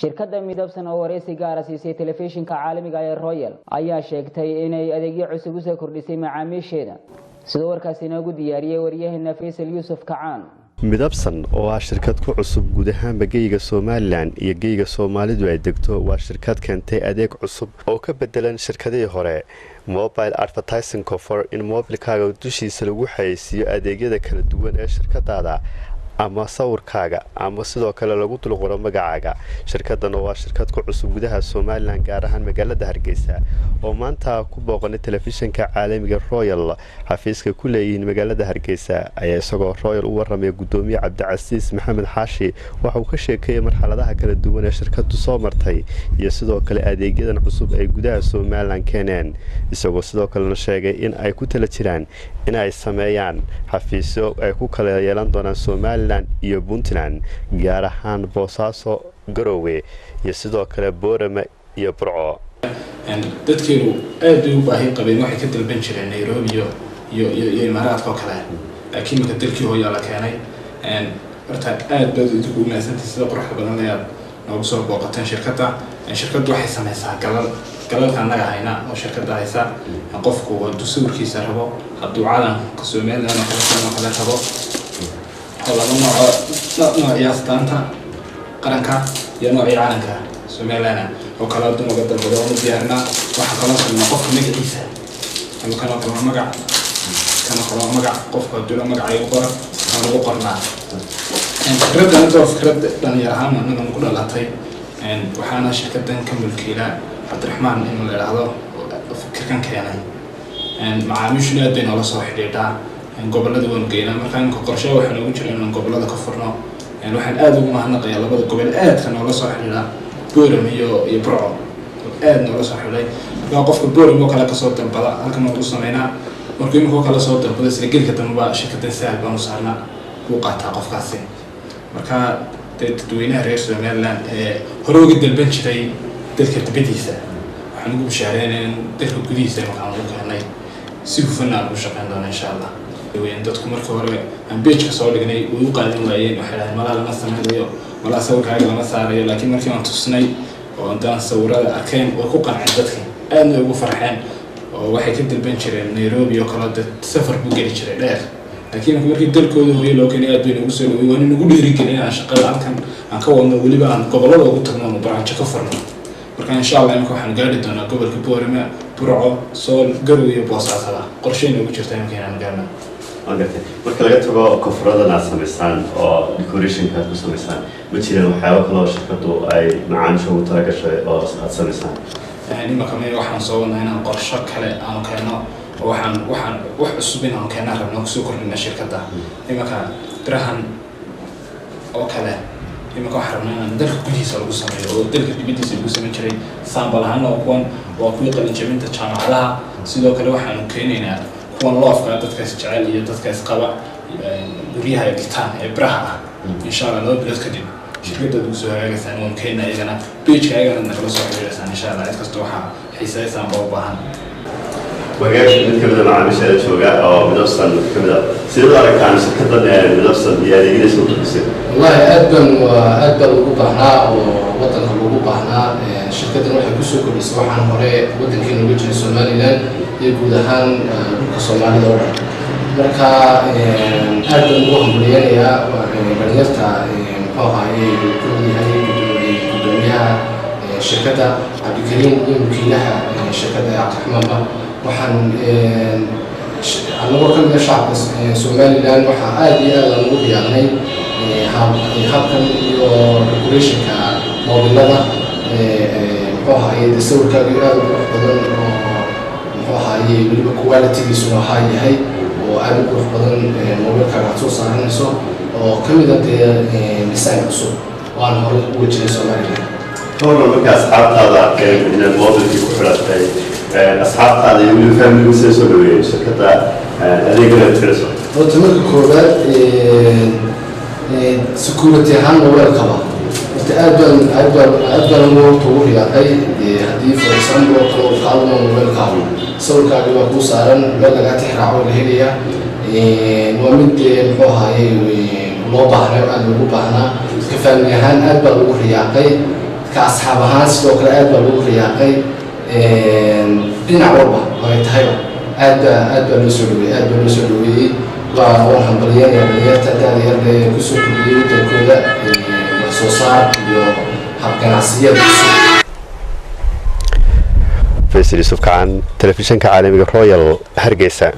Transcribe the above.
Shirkadda Midabsan oo wareysi gaara siisay telefishinka caalamiga ee Royal ayaa sheegtay inay adeegyo cusub usoo kordhisay macaamiisheeda, sidoo warkaasi inoogu diyaariyey waryaheena Faysal Yuusuf Kacaan. Midabsan oo ah shirkad ku cusub guud ahaanba geyga Somaliland iyo geyga Soomaalidu ay degto, waa shirkad keentay adeeg cusub oo ka bedelan shirkadihii hore: mobile advertising cover, in moobilkaaga dushiisa lagu xayeysiiyo adeegyada kala duwan ee shirkadaada ama sawirkaaga ama sidoo kale lagu dulqoro magacaaga. Shirkadan oo waa shirkad ku cusub gudaha Somaliland, gaar ahaan magaalada Hargeysa, oo maanta ku booqanay telefishinka caalamiga Royal xafiiska ku leeyihiin magaalada Hargeysa, ayaa isagoo Royal u waramaya gudoomiye Cabdicasiis Maxamed Xaashi waxa uu ka sheekeeyay marxaladaha kala duwan ee shirkadu soo martay iyo sidoo kale adeegyadan cusub ay gudaha Somaliland keeneen, isagoo sidoo kalena sheegay in ay ku tala jiraan in ay sameeyaan xafiisyo ay ku kala yeelan doonaan Somaliland iyo Puntland, gaar ahaan Boosaaso, Garowe iyo sidoo kale Boorama iyo Burco. Dadkeenu aad bay u baahi qabeen. Waxay ka dalban jireen Nairobi iyo Imaaraadka oo kale, laakiin marka dalkii hooyaa la keenay. Horta aad baad idinku umahadsantay sida quruxda badan ayaad noogu soo booqateen shirkadda. Shirkaddu waxay sameysaa galal. Galalka annaga hayna oo shirkadda haysa, qofku hadduu sawirkiisa rabo, hadduu calanka Somaliland oo kale oo kale rabo, oo laba nooco, noocii astaanta qaranka iyo noocii calanka Somaliland oo kale hadduu naga dalbado, waanu diyaarinaa. Waxaan kaloo sameynaa qofka magaciisa ama kanoo kale waa magac, kanoo kale waa magac. Qofku hadduu la magaca igu qoran, waan ugu qornaa. Fikraddan hadda waa fikrad dhalinyar ahaan annaga ku dhalatay. Waxaana shirkaddan ka mulkiila Cabdiraxmaan in la idhaahdo fikirkan keenay. Macaamiishuna aad bay noola soo xidhiidhaa. Gobollada waanu geynaa. Marka imika qorshe waxaa noogu jira inaan gobollada ka furno. Waxaan aada ugu mahadnaqayaa labada gobol aadka noola soo xidhiidha, Boram iyo Burco, oo aad noola soo xidhay. Markaa qofka Boram oo kale kasoo dalbada, halkan waan ugu sameynaa. Markuu imika oo kale soo dalbada, isla gelka dambeba shirkaddan Sahal baan u saarnaa, wuu qaataa qofkaasi. Marka dee dadweynaha reer Somaliland ee hore uga dalban jiray dalka dibadiisa, waxaan ugu bishaareynaya in dalka gudihiisa imakaan ugu keenay, si hufan aan ugu shaqeyn doono, insha Allah. Weyn dadku markii hore aan page-ka soo dhignay way u qaadan waayeen. Waxay dhahdeen, "Malaa lama sameynayo, malaa sawirkaaga lama saarayo." Laakiin markii aan tusnay oo intaan sawirada arkeen, way ku qanceen dadki, aadna way ugu farxeen. Oo waxay ka dalban jireen Nairobi oo kale, dad safar buu geli jiray dheer, laakiin markii dalkooda hooyo loo keenay, aad bay nagu soo dhawey. Waan nagu dhiirigelin inaan shaqada halkan aan ka wadno, weliba aan gobollada ugu tagno ama branch-o ka furno. Marka insha Allah imika waxaan gaari doonaa gobolka Boorama, Burco, Sool, Garowe iyo Boosaasada. Qorshe inoogu jirta imika inaan gaarno. Waan gartay. Marka laga tago cover-adan aad samaysaan oo decorationka aad ku samaysaan, ma jiraan waxyaabo kale oo shirkadu ay macaamiisha ugu talagashay oo aad samaysaan? Imika me, waxaan soo wadnaa inaan qorsho kale aanu keeno, oo waxaan wax cusub inaanu keenaan rabno, kusoo kordhina shirkadda. Imika birahan oo kale, imika waxaan rabnaa inaan dalka gudihiisa lagu sameeyo oo dalka dibadiisa lagu samayn jiray. Sample ahaan oo kuwan waa kuwii qalinjabinta jaamacadaha. Sidoo kale waxaanu keenaynaa kuwan love-ka, dadka isjecel iyo dadka isqaba guryaha ay dhigtaan ee biraha ah. Insha Allah 2 bilood kadib shirkaddaad ugu soo hagaagaysaan, waanu keenaa iyagana. Page-ka ayagana nagala soo xiriireysaan, insha Allah, cid kasta waxaa xiisaysaan ba u baahan. Wagaag, mid kamida macaamiisha jooga oo Midabsan kamid a, sideed u aragtaan shirkadan Midabsan iyo adeegyada soo kordhisay? Wallahi aad baan ugu baahnaa oo wadanka loogu baahnaa. Shirkaddan waxay kusoo kordhisay waxaan hore wadankeena uga jiray, Somaliland iyo guud ahaan dhulka Soomaalida oo dhan. Marka aad baan ugu hambaliyeynayaa dhalinyarta, muxuu ahaaye, uu ka mid yahay gudoomiyaha shirkadda Cabdikariim iyo wakiilaha shirkadda Cabdiraxmaanba. Waxaan anagoo ka mid ah shacabka Somaliland, waxaa aad iyo aad aan ugu riyaaqnay habkan iyo decorationka moobilada, muxuu ahaaye, dee sawirkaagu aad u qurux badan oo, muxuu ahaaye, weliba quality-giisuna waxaa yahay oo aad u qurux badan moobilkaaga aad soo saaranayso, oo ka mid ah dee design cusub oo aan horey uga jiray Somaliland. Ka waran marka asxaabtaada arkeen inaad mobilkii ku xidhatay, asxaabtaada iyo weliba familigu sida soo dhaweeyeen shirkadda adeegana aad filayso? Horta marka koowaad, security ahaan mobilkaba horta aad baan ugu horta ugu riyaaqay. Dee haddii, for example oo kale, uu qaadamo mobilkaagu, sawirkaagi baa kuu saaran, meel lagaa tixraaco la helaya. Waa mid dee, muxuu ahaaye, loo baahnay oo aad loogu baahnaa. Ka family ahaan aad baan ugu riyaaqay. Ka asxaab ahaan sidoo kale aad baa loogu riyaaqay. Dhinac walba oo ay tahayba aad baa loo soo dhaweeyey, aad baa loo soo dhaweeyey. Waan hambalyeynaya dhalinyarta da'da yar ee kusoo kordhiyey wadankooda wax soo saar iyo habganacsiyada cusub. Faysal Yuusuf Kacan, telefishinka caalamiga Royal, Hargeysa.